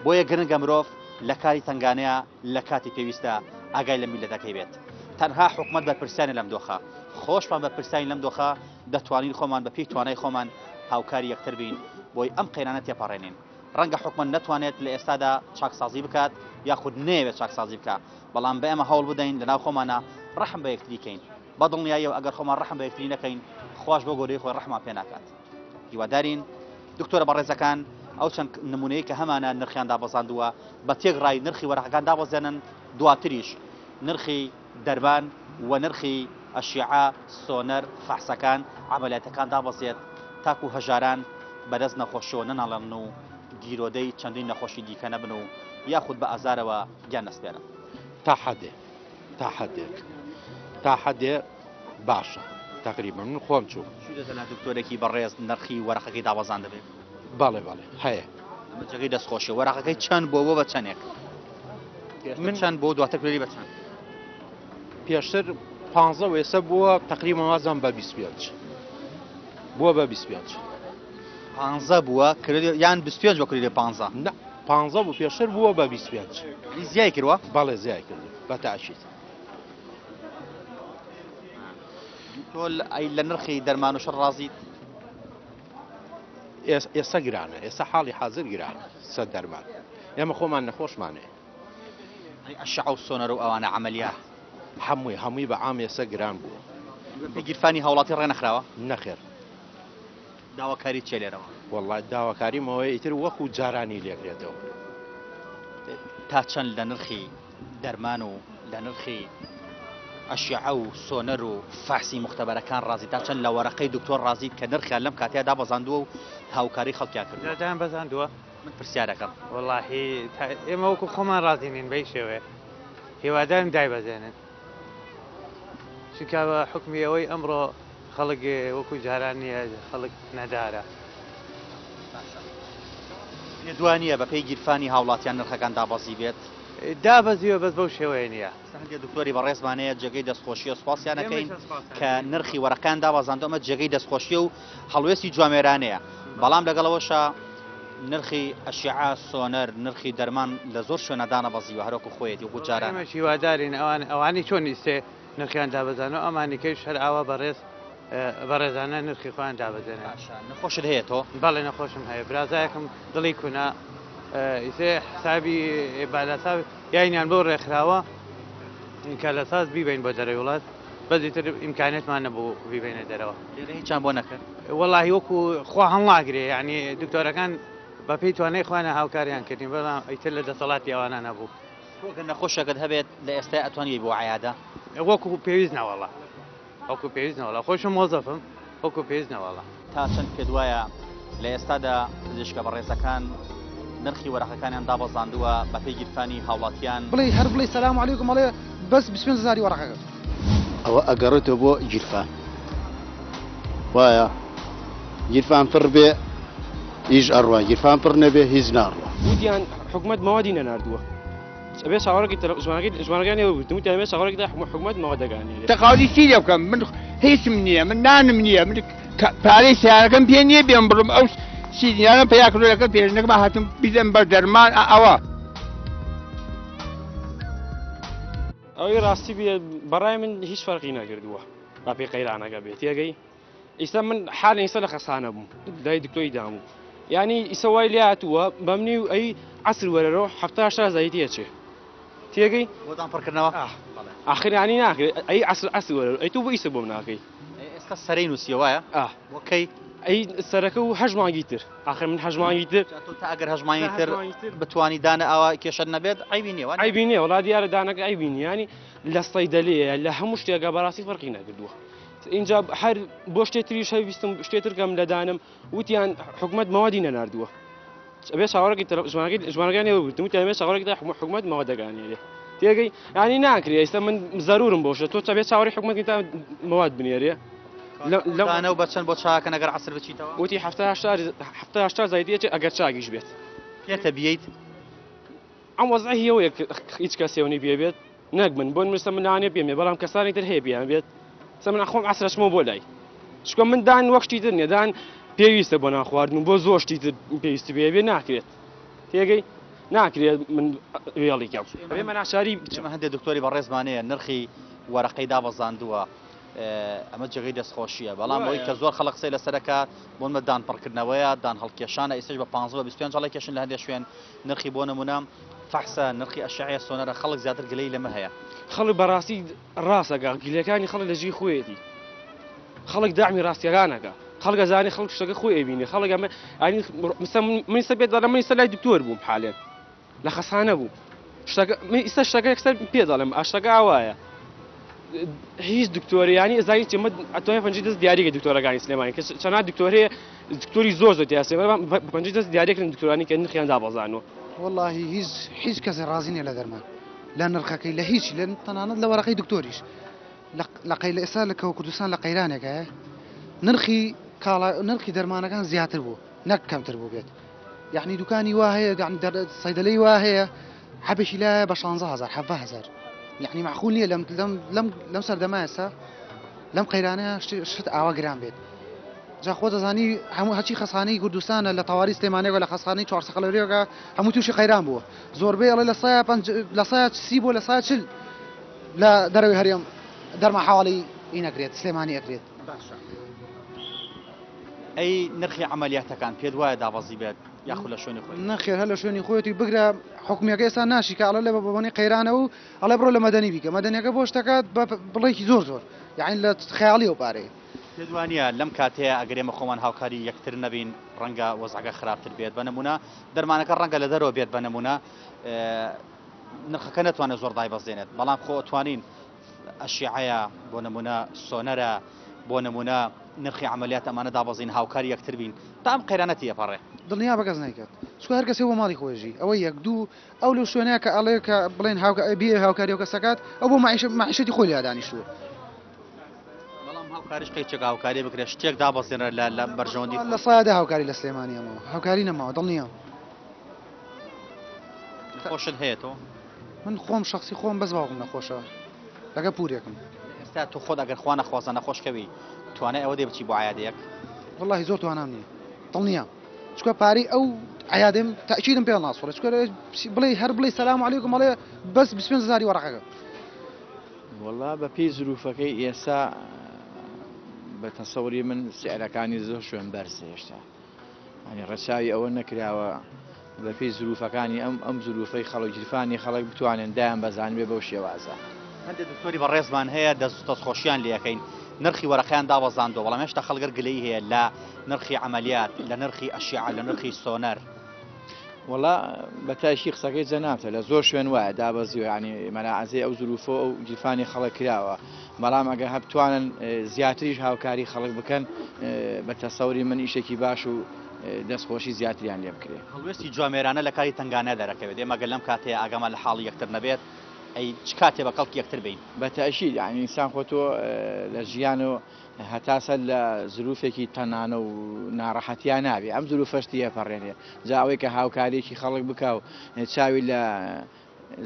بۆیە گرنگە مرۆڤ لە کاری تەنگانەیە لە کاتی پێویستدا ئاگای لە میللەتەکەی بێت تەنها حکومەت بەرپرسیانە لەم دۆخە خۆشمان بەرپرسیانین لەم دۆخە دەتوانین خۆمان بە پێی توانای خۆمان هاوکاری یەکتر بین بۆی ئەم قەیرانە تێپەڕێنین ڕەنگە حکومەت نەتوانێت لە ئێستادا چاکسازی بکات یاخود نەیەوێت چاکسازی بکات بەڵام بە ئێمە هەوڵ بدەین لەناو خۆمانا ڕەحم بە یەکتری کەین بە دڵنیاییەوە ئەگەر خۆمان ڕەحم بە یەکتری نەکەین خواش بۆ گەورەی خۆی ڕەحمان پێ ناکات هیوادارین دکتۆرە بەڕێزەکان ئەو چەند نمونەیە کە هەمانە نرخیان دابەزاندووە بە تێکڕای نرخی وەرەقەکان دابەزێنن دواتریش نرخی دەرمان و نرخی ئەشیعە سۆنەر فەحسەکان عەمەلیاتەکان دابەزێت تاکو هەژاران بەدەست نەخۆشیەوە نەناڵێنن و گیرۆدەی چەندین نەخۆشی دیکە نەبن و یاخود بە ئازارەوە گیان نەسپێرن. تا حەدێ تا حەدێک تا حەدێ باشە تەقریبەن من خۆم چووم. چوویتە لا دکتۆرێکی بەڕێز نرخی وەرەقەکەی دابەزاندبێ؟ بەڵێ بەڵێ هەیە. ئەمە جێگەی دەستخۆشیە. وەرەقەکەی چەند بووە بۆ بە چەندێک؟ من چەند بۆ دواتر کردی بە چەند؟ پێشتر پانزە و ئێستا بووە تەقریبەن وازم بە 25 بووە بە 25. پانزە بووە کردی یان 25 بۆ کردی پانزە؟ نا پانزە بوو پێشتر بووە بە 25. یعنی زیای کردوە؟ بەڵێ زیای کردو بە تاکید. تۆ ئەی لە نرخی دەرمان و شەڕ ڕازیت؟ ئێستا گرانە ئێستا حاڵی حازر گرانە سەر دەرمان ئێمە خۆمان نەخۆشمانێ. ئەی ئەشعە و سۆنەر و ئەوانە عەمەلیات؟ هەمووی هەمووی بە عام ئێستا گران بووە. بەپێی گیرفانی هاوڵاتی ڕێنەخراوە؟ نەخێر. داواکاریت چیە لێرەوە؟ وەڵا داواکاریم ئەوەیە ئیتر وەکو جارانی لێکرێتەوە. تا چەند لە نرخی دەرمان و لە نرخی ئەشیعە و سۆنەر و فەحسی موختەبەرەکان ڕازی تا چەند لە وەرەقەی دکتۆر ڕازیت کە نرخیان لەم کاتەیا دابەزاندووە و هاوکاری خەڵکیان کردووە؟ دایان بەزاندووە. من پرسیارەکەم. وەڵاهی تا ئێمە وەکو خۆمان ڕازی نین بەی شێوەیە هیوادارم دایبەزێنن چونکە بە حوکمی ئەوەی ئەمڕۆ خەڵک وەکو جاران نییە خەڵک نەدارە. باشە پێت وا نییە بەپێی گیرفانی هاوڵاتیان نرخەکان دابەزی بێت؟ دابەزیوە بەس بەو شێوەیە نییە. هەندێک دکتۆری بەڕێزمان هەیە جێگەی دەستخۆشیە سوپاسیان ئەکەین کە نرخی وەرەقەیان دابەزاندوە ئەمە جێگەی دەستخۆشیە و هەڵوێستی جوامێرانەیە بەڵام لەگەڵەوەشە نرخی ئەشیعە سۆنەر نرخی دەرمان لە زۆر شوێنە دانەبەزیوە هەرۆکو خۆیەتی وەکو جاران. ئێمەش هیوادارین ئەوان ئەوانی چۆن ئیستێ نرخیان دابەزانوە ئەمانی کەیش هەر ئاوا بەڕێز بەڕێزانە نرخی خۆیان دابەزێنن. باشە نەخۆشت هەیە تۆ؟ بەڵێ نەخۆشم هەیە برازایەکم دڵی کونا ئیسێ حسابی بالاسا یاینیان بۆ ڕێکخراوە کە لە ساز بیبین بۆ دەرەوەی وڵات بەس ئیتر ئیمکانێتمان نەبوو بیبینە دەرەوە. لێرە هیچیان بۆ نەکرد؟ وەڵاهی وەکو خوا هەڵناگرێ یعنی دکتۆرەکان بەپێی توانای خۆیان هاوکاریان کردین بەڵام ئیتر لە دەسەڵاتی ئەوانە نەبوو. تۆ گەر نەخۆشێکت هەبێت لە ئێستای ئەتوانی بۆ عیادە؟ وەکو پێویست نەوەڵا وەکو پێویست نەوەڵا خۆشم مۆزەفم وەکو پێویست نەوەڵا. تا چەند پێت وایە لە ئێستادا پزیشکە بەڕێزەکان نرخی وەرەقەکانیان دابەزاندووە بەپێی گیرفانی هاوڵاتیان؟ بڵێی هەر بڵێی سەلام علیکم ئەڵێ بەس 25 هەزاری وەرەقەکە. ئەوە ئەگەڕێتەوە بۆ گیرفان وایە گیرفان پڕ بێ ئیش ئەڕوا گیرفان پڕ نەبێ هیچ ناڕوا. وتیان حکومەت مەوادی نەناردووە. ئەبێ چاوەڕێکی تەلە ژمارەکەی ژمارەکانی وەرگرتن وتیان ئەبێ چاوەڕێکی تا حکومەت مەوادەکانی لێ. تەقاعودی چی لێ بکەم من هیچم نییە من نانم نییە من پارەی سیارەکەم پێ نییە بێم بڕم ئەو سیدیانە پیا کردو لەگەڵ پێشنەکەم هاتم بیدەم بە دەرمان ئەوە. ئەوەی ڕاستی بێ بەڕای من هیچ فەرقی نەکردووە بە پێی قەیرانەکە بێت تێگەی ئیستا من حالی ئیستا لە خەسانە بووم لای دکتۆری دام و یعنی ئیسە وای لێ هاتووە بەمنی و ئەی عەسر وەرەرەوە حەفتا هەشتا هەزاری تێچێ تێگەی بۆتان پڕکردنەوە ئاخر یعنی ناکرێت ئەی عەسر عەسر وەرەرەوە ئەی تۆ بۆ ئیسە بۆم ناکەی ئێستا سەرەی نووسیە وایە بۆ کەی ئەی سەرەکە و هەشت مانگی تر ئاخر من هەشت مانگی تر تۆ تا ئەگەر هەشت مانگی تر بتوانی دانە ئاوا کێشەت نەبێت عەیبی نییە وانیە؟ عەیبی نییە وەڵا دیارە دانەکە عەیبی نییە یانی لە سەیدەلەیە لە هەموو شتێکە بەڕاستی فەرقی نەکردووە ئینجا هەر بۆ شتێ تریش هەر ویستم شتێ تر کەم لە دانم وتیان حکومەت مەوادی نەناردووە ئەبێ چاوەڕێکی تەلە ژمارەکەی ژمارەکانی وەرگرتن وتیان ئەبێ چاوەڕێکی تا حکومەت مەوادەکانی لێ تێگەی یانی ناکرێ ئێستا من زەرورم بۆ شتە تۆ ئەبێ چاوەڕێی حکومەت تا مەواد بنێرێ لەو دانە و بە چەند بۆ چاکەن ئەگەر عەسر بچیتەوە؟ وتی حەفتا هەشتا حەفتا هەشتا زایدی ئەچێ ئەگەر چاکیش بێت. پێتە بیەیت؟ ئەم وەزعە هی ئەوەیە هیچ کەسێ و نی پێ بێت نەک من بۆ نمونە من لەوانەیە پێم بێ بەڵام کەسانی تر هەیە پێیان بێت سە من خۆم عەسرە چمەوە بۆ لای چونکە من دان وەک شتی تر نییە دان پێویستە بۆ نان خواردن و بۆ زۆر شتی تر پێویستی پێ بێ ناکرێت تێگەی ناکرێت من وێڵی کەم ئەبێ مە ناچاری بچم. ئێمە هەندێک دکتۆری بەڕێزمان هەیە نرخی وەرەقەی دابەزاندووە ئەمە جێگەی دەستخۆشییە بەڵام ئەوەی کە زۆر خەڵک قسەی لەسەر دەکات بۆ نمونە دان پڕکردنەوەیە دان هەڵکێشانە ئیستاش بە 15 بە 25 هەڵێکێشن لە هەندێک شوێن نرخی بۆ نمونە فەحسە نرخی ئەشعەیە سۆنەرە خەڵک زیاتر گلەی لەمە هەیە. خەڵک بەڕاستی ڕاستەکا گلەکانی خەڵک لە جێی خۆیەتی خەڵک داعمی ڕاستیەکانەکە خەڵک ئەزانێ خەڵک شتەکە خۆی ئەبینێ خەڵک ئەمە ئەنی مستە من ئیستا پێت دەڵێم من ئیستا لای دکتۆر بووم حالێن لە خەسانە بوو شتەکە من ئیستا شتەکە یەکسەر پێ دەڵێم ئاشتەکە ئاوایە هیچ دکتۆری ینی ئەزانی چی من ئەتوانێت پەنجەی دەست دیاریکە دکتۆرەکانی سلێمانی کە چەنا دکتۆر هەیە دکتۆری زۆر زۆر تیا سلێمانی بە پەنجەی دەست دیاریکردن دکتۆرانی کە نرخیان دابەزانوە. وەڵاهی هیچ هیچ کەسێ ڕازی نیە لە دەرمان لە نرخەکەی لە هیچ لە تەنانەت لە وەرەقەی دکتۆریش لە قەی لە ئێستا لە کەوە کوردستان لە قەیرانێکایە نرخی کاڵا نرخی دەرمانەکان زیاتر بوو نەک کەمتر بوو بێت یعنی دوکانی وا هەیە یعنی سەیدەلەی وا هەیە حەبێکی لایە بە 16 هزار 17 هزار یعنی معقول نییە لەم لەم لەم لەم سەردەمە ئێستا لەم قەیرانە شت ئاوا گران بێت جا خۆ دەزانی هەموو هەچی خەسخانەی کوردستانە لە تەواری سلێمانیەوە لە خەسخانەی چوارسەقەلەورێکە هەموو تووشی قەیران بووە زۆربەی ئەڵێ لە سایە پەنج لە سایە سی بۆ لە سایە چل لە دەرەوەی هەرێم دەرمان حواڵی ئی نەکرێت سلێمانی ئەکرێت. باشە ئەی نرخی عەمەلیاتەکان پێت وایە دابەزی بێت یاخود لە شوێنی خۆی؟ نەخێر هەر لە شوێنی خۆیەتی بگرە حکومیەکە ئێستا ناشیکا ئەڵێ لە بەبۆنەی قەیرانە و ئەڵێ بڕۆ لە مەدەنی بیکە مەدەنیەکە بۆ شتەکات بە بڕێکی زۆر زۆر یانی لە خەیاڵی ئەو پارەیە. پێت وانیە لەم کاتەیە ئەگەر ئێمە خۆمان هاوکاری یەکتر نەبین ڕەنگە وەزعەکە خراپتر بێت بە نمونە دەرمانەکە ڕەنگە لە دەرەوە بێت بە نمونە نرخەکە نەتوانێت زۆر دایبەزێنێت بەڵام خۆ ئەتوانین ئەشیعەیە بۆ نمونە سۆنەرە بۆ نمونە نرخی عملیات ئەمانە دابەزین هاوکاری یەکتر بین تا ئەم قەیرانە تێپەڕێ. دڵنیا بە کەس نایکات چونکە هەر کەسێ بۆ ماڵی خۆی ژی ئەوە یەک دوو ئەو لەو شوێنەیە کە ئەڵێ کە بڵێن هاوکە بێ هاوکاری ئەو کەسەکات ئەو بۆ مەعیشە مەعیشەتی خۆی لێ دانیشتووە. بەڵام هاوکاریش قەیچێک هاوکاری بکرێت شتێک دابەزێنرا لە لە بەرژەوەندی لە سایەدا هاوکاری لە سلێمانی ئەمەوە هاوکاری نەماوە دڵنیام. نەخۆشت هەیە تۆ؟ من خۆم شەخسی خۆم بەس باوکم نەخۆشە لەگە پورێکم. ئێستا تۆ خۆت ئەگەر خوا نەخوازە نەخۆش کەوی توانای ئەوە دێ بچی بۆ عیادەیەک؟ وەڵاهی زۆر توانام نییە دڵنیام چونکە پارەی ئەو عیادەم تەئکیدم پێ ناسوڕێ چونکە بڵێ هەر بڵێ سەلام عەلەیکم ئەڵێ بەس 25 هەزاری وەڕەقەکە. وەڵا بە پێی زروفەکەی ئێستا بە تەسەوری من سعرەکانی زۆر شوێن بەرزە هێشتا ینی ڕەچاوی ئەوە نەکراوە بە پێی زروفەکانی ئەم ئەم زروفەی خەڵک گیرفانی خەڵک بتوانن دایان بەزانبێ بەو شێوازە. هەندێک دکتۆری بەڕێزمان هەیە دەست دەستخۆشیان لێ ئەکەین نرخی وەرەقەیان دابەزاندووە بەڵام هێشتا خەڵک گەر گلەیی هەیە لە نرخی عەمەلیات لە نرخی ئەشیعە لە نرخی سۆنەر. وەڵا بە تایشی قسەکەی جەنابتە لە زۆر شوێن وایە دابەزیوە یانی مەلاعەزەی ئەو زروفە و ئەو گیرفانی خەڵک کراوە بەڵام ئەگەر هەبتوانن زیاتریش هاوکاری خەڵک بکەن بە تەسەوری من ئیشێکی باش و دەستخۆشی زیاتریان لێ بکرێ. هەڵوێستی جوامێرانە لە کاری تەنگانە دەرەکەوێت، ئێمە گەر لەم کاتەیا ئاگامان لە حاڵی یەکتر نەبێت، ئەی چ کاتێ بە کەڵکی یەکتر بێین؟ بە تەئکید یانی ئینسان خۆ تۆ لە ژیان و هەتا سەر لە زروفێکی تەنانە و ناڕەحەتیا نابێ ئەم زروفەش تێپەڕێنێ جا ئەوەی کە هاوکاریەکی خەڵک بکا و چاوی لە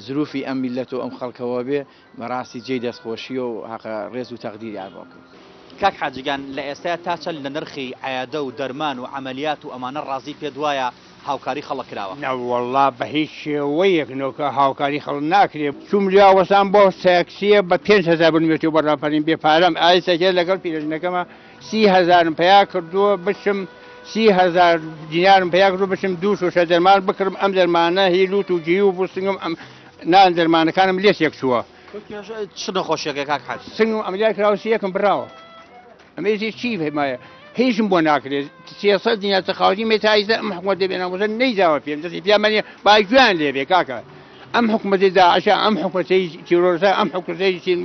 زروفی ئەم میللەت و ئەم خەڵکەوە بێ بەڕاستی جێی دەستخۆشیە و هەقە ڕێز و تەقدیریان بۆ بکەین. کاک حاجی گیان لە ئێستایا تا چەند لە نرخی عیادە و دەرمان و عەمەلیات و ئەمانە ڕازی پێت وایە هاوکاری خەڵک کراوە؟ نەوەڵا بە هیچ شێوەیەک نۆکە هاوکاری خەڵک ناکرێ چوم لیا وەسام بۆ تاکسیە بە 5000 بنوێتەوە بە ڕاپەرین بێ پارەم ئای سەکێ لەگەڵ پیرەژنەکەمە 30 هەزارم پەیا کردووە بچم 30 هەزار دینارم پەیا کردووە بچم دوو شوشە دەرمان بکڕم ئەم دەرمانە هی لوت و گیو و سنگم ئەم نان دەرمانەکانم لێ تێک چووە. چ نەخۆشیەکە کاک حاج؟ سنگم عەمەلیات کراوە سیەکم بڕاوە. ئەمە ئیتر چی مایە هیچم بۆ ناکرێت 300 دینار تەقاوتی مێ تا ئیستا ئەم حکومەتە بێناموسە نەیداوە پێم دەستی پیامەنیە با گوێیان لێ بێ کاکە ئەم حکومەتی داعشە ئەم حکومەتی تیرۆرسە ئەم حکومەتی چین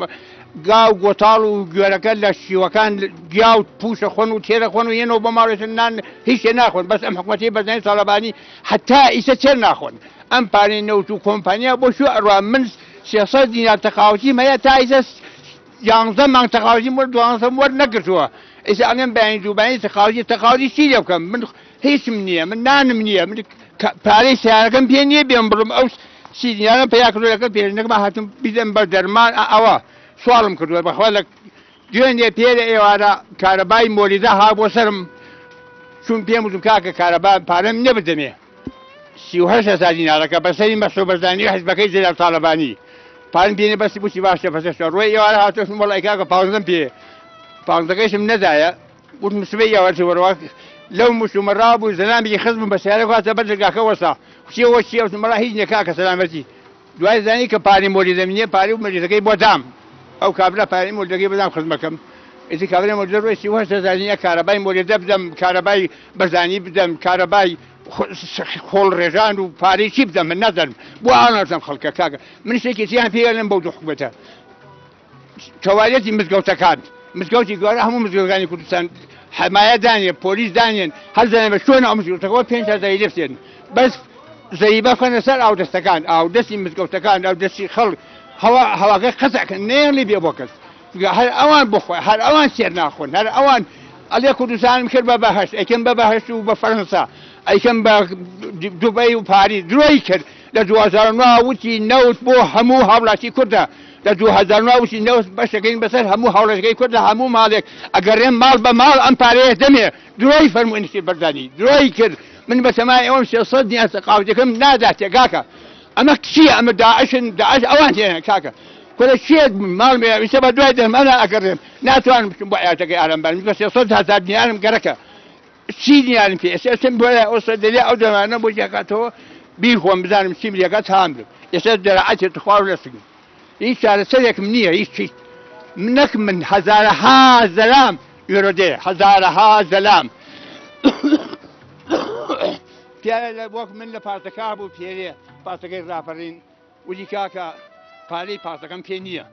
گا و گۆتاڵ و گوێرەکە لە شیوەکان گیا و پوشە خۆن و تێرە خۆن و یەنەوە بۆ ماڵێتن نان هیچ ناخۆن بەس ئەم حکومەتی بەزانی تاڵەبانی حتا ئیسە تێر ناخۆن ئەم پارەی نەوت و کۆمپانیا بۆ شو ئەڕوا من 300 دینار تەقاوتیم هەیە تا ئیسە یانزە مانگ تەقاوتیم وەر دوانزەم وەر نەگرتووە ئیستا ئەڵێم بەیانی دوو بەیانی تەقاوتی تەقاوتی چی لێ بکەم من هیچم نییە من نانم نییە من پارەی سیارەکەم پێ نییە بێم بڕم ئەو سی دینارم پیا کردو لەگەڵ پێشنەکەم هاتم بیدەم بە دەرمان ئەوە سواڵم کردووە بەخوا لە دوێنێ پێرە ئێوارە کارەبای مۆلیدە ها بۆ سەرم چون پێم وتم کاکە کارەبا پارەم نییە بدەمێ 38 هەزار دینارەکە بەسەری مەسرور بەرزانی و حزبەکەی جەلال تاڵەبانی پارەم پێ نیە بەس وتی باشە بەسەشە ڕۆی ئێوارە هاتۆشم وەڵای کاکە پانزەم پێ پانزەکەیشم نەدایە وتم سبەی ئێوارە چی وەرەوە لەو مشتومڕا بوو زەلامێکی خزمم بە سیارە هاتە بەر دەرگاکە وەستا کوتیەوە چییە وتم وەڵا هیچ نیە کاکە سەلامەتی دوای زانی کە پارەی مۆلیدەم نیە پارەی مۆلیدەکەی بۆ دام ئەو کابرا پارەی مۆلیدەکەی بۆ دام خزمەکەم ئیتر کابرای مۆلیدە ڕۆی 38 هەزار نیە کارەبای مۆلیدە بدەم کارەبای بەرزانی بدەم کارەبای خۆڵ ڕێژان و پارەی چی بدەم من نازانم بۆ ئاڵاتم خەڵکە کاکە من شتێکی تیان پێڵێم بەو دوو حکومەتە تەوالێتی مزگەوتەکان مزگەوتی گەورە هەموو مزگەوتەکانی کوردستان حمایە دانێ پۆلیس دانێن هەر زانێ بە چۆن ئەو مزگەوتەکەەوە 5 هەزاری لێ بسێنن بەس زەریبە بخەنە سەر ئاودەستەکان ئاودەستی مزگەوتەکان ئاودەستی خەڵک هەوا هەواکە قەزعکەن نەیەڵی بێ بۆ کەس هەر ئەوان بخۆ هەر ئەوان سێر ناخۆن هەر ئەوان ئەلێ کوردستانم کرد بە بەهشت ئەیکەم بە بەهشت و بە فەرەنسا ئەیکەم بە دوبەی و پاریس درۆی کرد لە 2009 وتی نەوت بۆ هەموو هاوڵاتی کوردە لە 2009 وتی نەوت بەشەکەین بەسەر هەموو هاوڵاتیەکەی کورد لە هەموو ماڵێک ئەگەڕێم ماڵ بە ماڵ ئەم پارەیە دەمێ درۆی فەرموو نەسیر بەرزانی درۆی کرد من بە تەمای ئەوم 300 دینار تەقاوتەکەم ناداتێ کاکە ئەمە چییە ئەمە داعشن داعش ئەوان تێنە کاکە کورە چییە ماڵ ئیستا بە دوای دەرمانە ئەگەڕێم ناتوانم بچم بۆ عیادەکەی ئارام بارم بە 300 هەزار دینارم گەرەکە چی دینارم پێ ئێستا ئەچم بۆ لای ئەو سەردەلێ ئەو دەرمانە بۆ جیاکاتەوە بیخۆم بزانم چیم لێکات هامرم ئێستا دەرعەتێ تخواو لەسگم هیچ چارەسەرێکم نییە هیچ هیچ نەک من هەزارەها زەلام یۆرۆدێ هەزارەها زەلام پیاوێ لە وەک من لە پارتەکە بوو پێرێ پارتەکەی ڕاپەڕین وتی کاکە پارەی پارتەکەم پێ نییە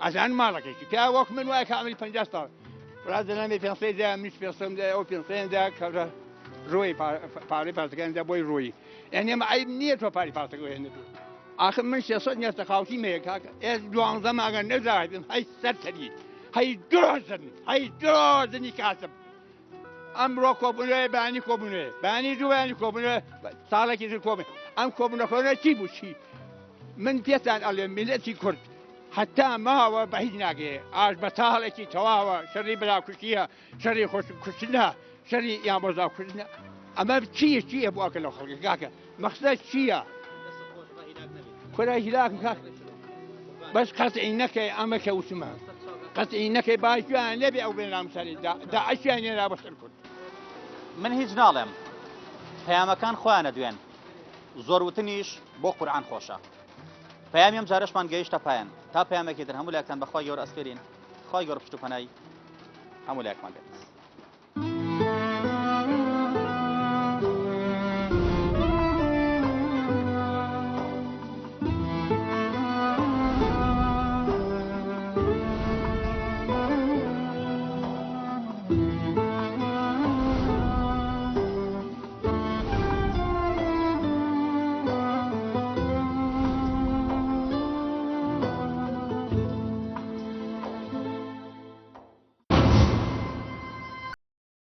ئەزان ماڵەکەی پیا وەک من وایە کە ئەمری 50 ساڵ ڕاست دەنامێ پێ دا منیش پێ دا ئەو پێ دا کابرا ڕۆی پارەی پارتەکان دا بۆی ڕۆی یعنی ئەمە عەیب نییە تۆ پارەی پارتەکە هێنێت ئاخر من 300 نییە تەقاوتیم هەیە کاکە ئێس دوانزە ماگە نەزاهدم هەی سەرتەری هەی درۆزن هەی درۆزنی کاسب ئەمڕۆ کۆبوونەوەی بەیانی کۆبوونەوەی بەیانی دوو بەیانی کۆبوونەوە ساڵێکی تر کۆبن ئەم کۆبوونەکۆنە چی بوو چی من پێتان ئەڵێم میلەتی کورد هەتا ماوە بە هیچ ناگەیە ئاش بە تاڵێکی تەواوە شەڕی براکوشتیە شەڕی خۆش کوشتنە شەڕی یامۆزا کوشتنە ئەمە چییە چییە بۆ ئەکە لەو خەڵکە کاکە مەخسە چییە کورە هیلاکم کاک بەس قەتعی نەکەی ئەمە کە وتمە قەتعی نەکەی با گوێیان لێبێ ئەو بێناموسانی داعشیان نێرا بۆ سەر کورد. من هیچ ناڵێم پەیامەکان خۆیان ئەدوێن زۆر وتنیش بۆ قورئان خۆشە پەیامی ئەم جارەشمان گەیشتە پایان تا پەیامێکی تر هەموو لایەکتان بەخوای گەورە ئەسپێرین خوای گەورە پشت و پەنای هەموو لایەکمان بێت.